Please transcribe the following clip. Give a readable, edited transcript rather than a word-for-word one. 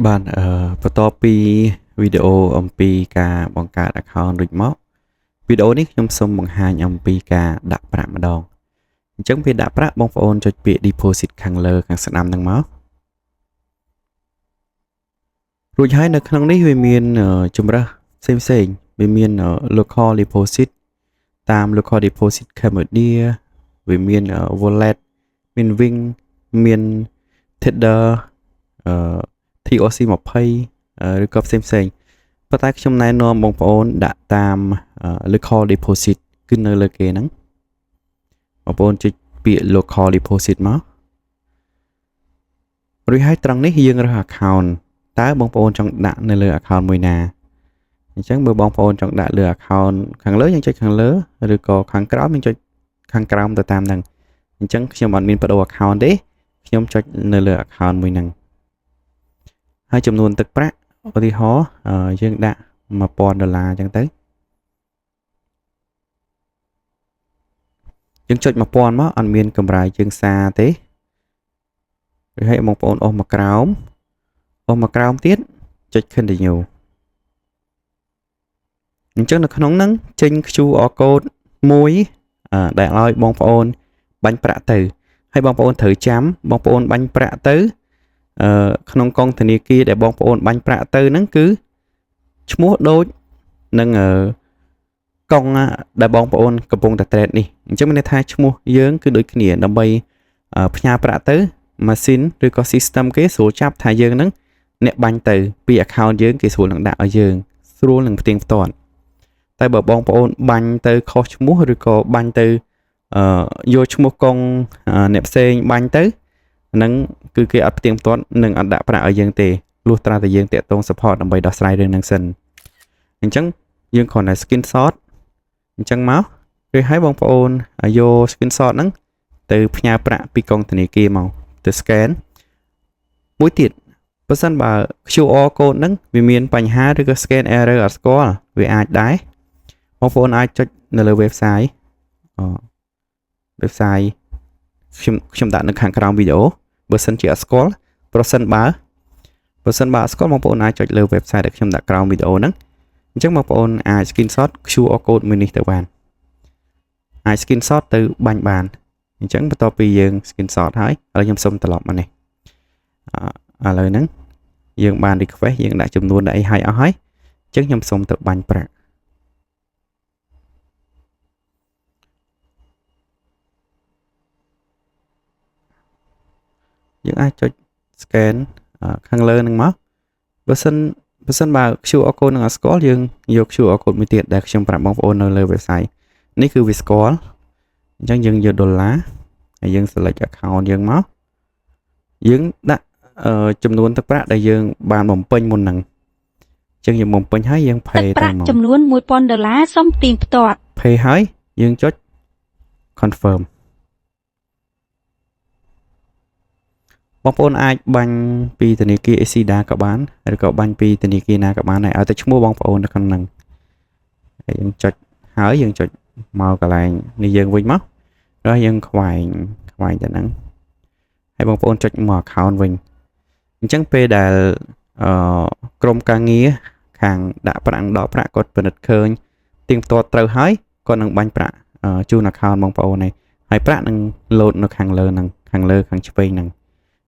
បាទបន្ទាប់ពីវីដេអូអំពីការបង្កើត account រួចមកវីដេអូនេះខ្ញុំសូមបង្ហាញអំពីការដាក់ប្រាក់ម្ដងអញ្ចឹងពេលដាក់ប្រាក់បងប្អូនចុចពាក្យ deposit ខាងលើខាងស្ដាំហ្នឹងមករួចហើយនៅក្នុងនេះវាមានជម្រើសផ្សេងផ្សេងវាមាន local deposit តាម local deposit Cambodia វាមាន wallet មាន Wing មាន Tether អឺ TRC 20ឬក៏ផ្សេងផ្សេងប៉ុន្តែខ្ញុំណែនាំបងប្អូនដាក់តាម local deposit គឺនៅលើគេហ្នឹងបងប្អូនចុចពាក្យ local deposit មករួចហើយត្រង់នេះយើងរើស account តើបងប្អូនចង់ដាក់នៅលើ account មួយណាអញ្ចឹងបើបងប្អូនចង់ដាក់លើ account ខាងលើយើងចុចខាងលើឬក៏ខាងក្រោមយើងចុចខាងក្រោមទៅតាមហ្នឹងអញ្ចឹងខ្ញុំអត់មានប្ដូរ account ទេខ្ញុំចុចនៅលើ account មួយហ្នឹងហើយចំនួនទឹកប្រាក់ឧទាហរណ៍យើងដាក់1000ដុល្លារអញ្ចឹងទៅយើងចុច1000មកអត់មានកម្រៃជើងសារទេឬឲ្យបងប្អូនអូសមកក្រោមអូសមកក្រោមទៀតចុច continue អញ្ចឹងនៅក្នុងហ្នឹងចេញ QR code មួយដែលឲ្យបងប្អូនបាញ់ប្រាក់ទៅហើយបងប្អូនត្រូវចាំបងប្អូនបាញ់ប្រាក់ទៅអឺក្នុងកងធនាគារដែលបងប្អូនបាញ់ប្រាក់ទៅហ្នឹងគឺឈ្មោះដូចនឹងកងដែលបងប្អូនកំពុងតែ trade នេះអញ្ចឹងមានន័យថាឈ្មោះយើងគឺដូចគ្នាដើម្បីផ្ញើប្រាក់ទៅម៉ាស៊ីនឬក៏ system គេស្រួលចាប់ថាយើងហ្នឹងអ្នកបាញ់ទៅពី account យើងគេស្រួលនឹងដាក់ឲ្យយើងស្រួលនឹងផ្ទៀងផ្ទាត់តែបើបងប្អូនបាញ់ទៅខុសឈ្មោះឬក៏បាញ់ទៅអឺយកឈ្មោះកងអ្នកផ្សេងបាញ់ទៅហ្នឹងគឺគេអត់ផ្ទៀងផ្ទាត់និងអត់ដាក់ប្រាក់ឲ្យយើងទេលុះត្រាតែយើងតាក់ទង support ដើម្បីដោះស្រាយរឿងហ្នឹងសិនអញ្ចឹងយើងគ្រាន់តែ screenshot អញ្ចឹងមកឬឲ្យបងប្អូនយក screenshot ហ្នឹងទៅផ្ញើប្រាក់ពីកងធនាគារមកទៅ scan មួយទៀតបើសិនបើ QR code ហ្នឹងវាមានបញ្ហាឬក៏ scan error អត់ស្គាល់វាអាចដែរបងប្អូនអាចចុចនៅលើ website អ website ខ្ញុំដាក់នៅខាងក្រោមវីដេអូបើសិនជាអត់ស្គាល់ប្រសិនបើបើសិនបើអត់ស្គាល់បងប្អូនអាចចុចលើ website ដែលខ្ញុំដាក់ក្រោមវីដេអូហ្នឹងអញ្ចឹងបងប្អូនអាច screenshot QR code មួយនេះទៅបានអាច screenshot ទៅបាញ់បានអញ្ចឹងបន្ទាប់ពីយើង screenshot ហើយឥឡូវខ្ញុំសូមត្រឡប់មកនេះឥឡូវហ្នឹងយើងបាន request យើងដាក់ចំនួនដាក់អីឲ្យអស់ហើយអញ្ចឹងខ្ញុំសូមទៅបាញ់ប្រាក់យើងអាចចុច scan ខាងលើហ្នឹងមកបើសិនបើ QR code នឹងអត់ស្គាល់យើងយក QR code មួយទៀតដែលខ្ញុំប្រាប់បងប្អូននៅលើ website នេះគឺវាស្គាល់អញ្ចឹងយើងយកដុល្លារហើយយើង select account យើងមកយើងដាក់ចំនួនទឹកប្រាក់ដែលយើងបានបំពេញមុនហ្នឹងអញ្ចឹងយើងបំពេញហើយយើង pay ទៅមកចំនួន1000ដុល្លារសុំទៀងផ្ទាត់ pay ហើយយើងចុច confirm បងប្អូនអាចបាញ់ពីធនាគារ ACLEDA ក៏បានឬក៏បាញ់ពីធនាគារណាក៏បានដែរឲ្យតែឈ្មោះបងប្អូននៅក្នុងហ្នឹងហើយយើងចុចហើយយើងចុចមកកន្លែងនេះយើងវិញមកហើយយើងខ្វែងខ្វែងទៅហ្នឹងហើយបងប្អូនចុចមក account វិញអញ្ចឹងពេលដែលអឺក្រុមការងារខាងដាក់ប្រាក់ដកប្រាក់គាត់ពិនិត្យឃើញទៀងទាត់ត្រូវហើយគាត់នឹងបាញ់ប្រាក់ជូន account បងប្អូននេះហើយប្រាក់នឹងលោតនៅខាងលើហ្នឹងខាងលើខាងឆ្វេងហ្នឹង។